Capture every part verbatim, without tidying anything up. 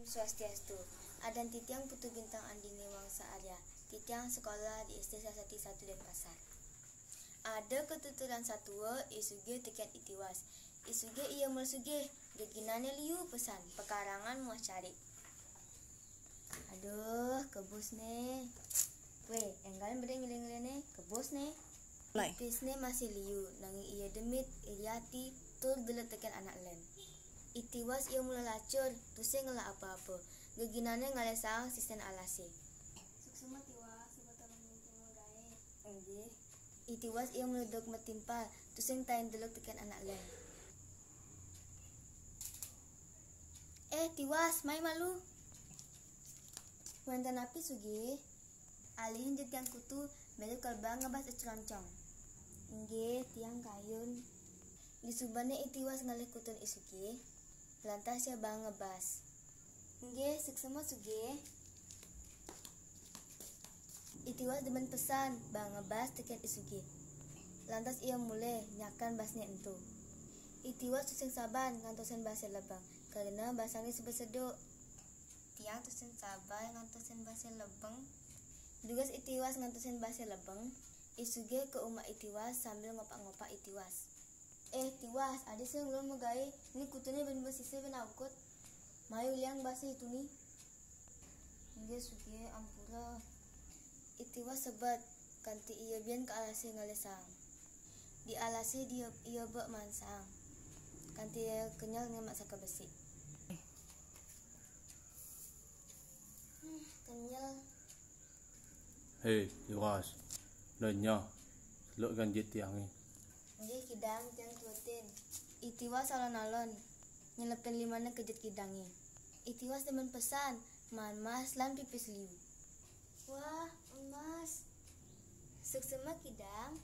Swastiastu. Adan titiang Putu Bintang Andini Wangsa Arya. Titiang sekolah di S D Saraswati satu Denpasar. Ada ketuturan satua, I Sugih tekén I Tiwas. I Sugih ia mula sugih, geginane liu pesan, pekarangan muah carik. Aduh, kebus ne. Weh, enggal beri ngile-ngile ne, kebus ne. Lai. Pis ne masih liu, nanging ia demit, iri ati, tur deleg tekén anak len. I Tiwas ia mula lacur, tusing ngelah apa-apa. Geginane ngalih saang sisen alase. Suksema Tiwas, sebetulnya mimpi megae. Nggih. I Tiwas ia mula duk metimpal, tusing tain deleg tekén anak len. Eh, Tiwas, mai malu. Wenten napi, Sugih? Alihin jejak tiang Kutu, melu kal baang ngebas I Croncong. Nggih, tiang kayun. Disubane I Tiwas ngalih kutun I Sugih, lantas ia baang ngebas. Nggih, suksema Sugih. I Tiwas demen pesan, baang ngebas tekén I Sugih. Lantas ia mulih nyakan basne ento. I Tiwas tusing sabar ngantosin base lebeng, karena basane sebet seduk. Tiang tusing sabar ngantosin base lebeng. Dugas I Tiwas ngantosin base lebeng, I Sugih ke umak I Tiwas sambil ngopak-ngopak I Tiwas. Eh, Tiwas, adi sing ulun megae, ni kutune ben besisih ben aukut. Mai uliang base tuni. Nggih, Sugih, ampura. I Tiwas sebet, kanti ia bien ka alase ngalih saang. Di alase dia, ia bek maan saang. Kanti ia kenyel ngemak saka besik. Hmm, kenyel. Hei, Tiwas. Nanya, seluk kan jit tiange. Nggih, Kidang, tiang tuutin. I Tiwas alon-alon nyelepin limane ka jit kidange. I Tiwas demen pesan, maan emas lan pipis liu. Wah, emas. Suksema, Kidang.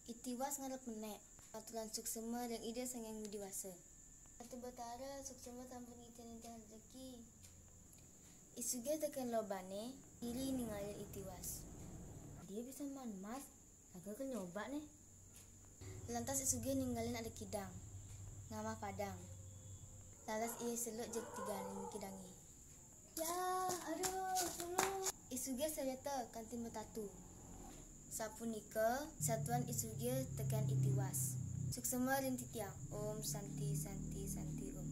I Tiwas ngarep menek. Aturan suksema ring Ida Sang Hyang Widi Wasa. Ratu Betara, suksema sampun ngitih-ngitih rejeki. I Sugih tekén lobane, iri ningalin I Tiwas. Dia bisa maan emas, laga ke nyoba ne. Lantas I Sugih ningalin adat kidang, ngamah padang. Lantas ia seluk jit tiganing kidange. Ya, aduh, tulung. I Sugih sereta kanti metatu. Sapunika, satuan I Sugih tekén I Tiwas. Suksema ring titiang. Om Santi, Santi, Santi, Om.